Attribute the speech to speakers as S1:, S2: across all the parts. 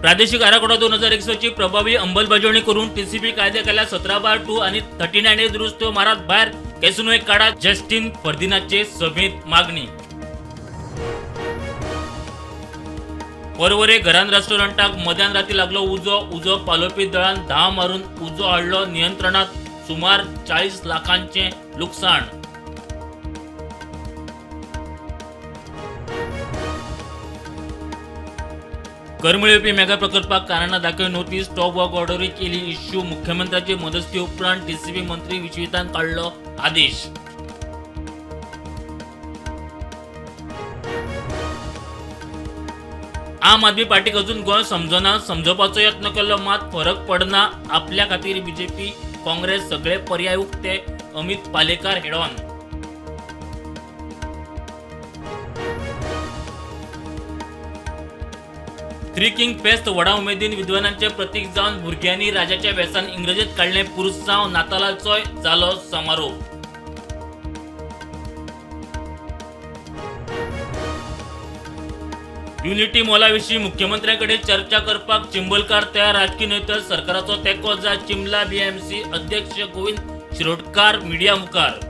S1: प्रादेशिक आराखडा 2021ची प्रभावी अंमलबजावणी करून टीसीपी कायद्याखाला 17/2 आणि 39A दुरुस्त मारात भायर कॅसिनो काढा, जस्टीन फर्दिनाचे सभेत मागणी. पर्वरे घरान रेस्टॉरंटाक मध्यान राती लागलो उजो. उजो पालोवपी दळान धांव मारून उजो हाडलो नियंत्रणात. सुमार 40 लाखांचे लुकसाण. करमळी येवपी मेगा प्रकल्पाक कारणां दाखय नोटीस. स्टॉप वर्क ऑर्डरूय केली इश्यू. मुख्यमंत्र्याची मदस्ती उपरांत टीसीपी मंत्री विश्वजीतान काडलो आदेश. आम आदमी पार्टीक अजून गोंय समजना. समजोवपाचो यत्न केलो मात फरक पडना. आपल्या खातीर बीजेपी, काँग्रेस सगळे पर्याय उक्ते. अमित पालेकार हेडॉन. थ्री किंग फेस्त व्हडा उमेदीन. विद्वानांचे प्रतीक जावन भुरग्यांनी राजाच्या वेसान इंग्रजीत काडलें पुरसांव. नातालाचोय जालो समारोप. युनिटी मोलाविशीं मुख्यमंत्र्यांकडे चर्चा करपाक चिंबलकार तयार. राजकी न्हय तर सरकाराचो तेंको जाय. चिंबला बीएमसी अध्यक्ष गोविंद शिरोडकार मिडिया मुखार.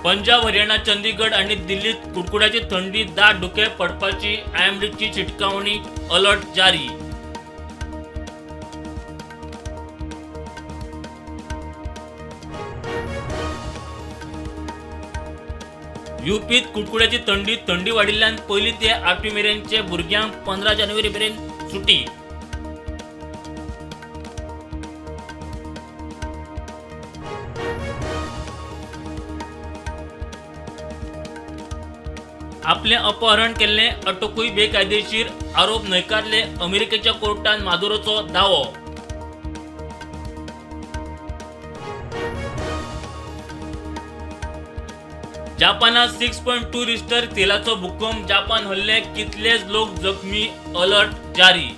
S1: पंजाब, हरियाणा, चंदीगड आणि दिल्लीत कुडकुड्याची थंडी, दाट धुके पडपाची आयएमडीची शिटकावणी. अलर्ट जारी. युपीत कुडकुड्याची थंडी. थंडी वाडिल्ल्यान पयली ते आठवी मेरेनचे भुरग्यांक 15 जानेवारी मेरेन सुटी. आपलें अपहरण केल्लें अटकूय बेकायदेशीर, आरोप न्हयकारले. अमेरिकेच्या कोर्टान मादुरोचो दावो. जापानात 6.2 रिश्टर तेलाचो भूकंप. जापान हल्ले, कितलेच लोक जखमी. अलर्ट जारी.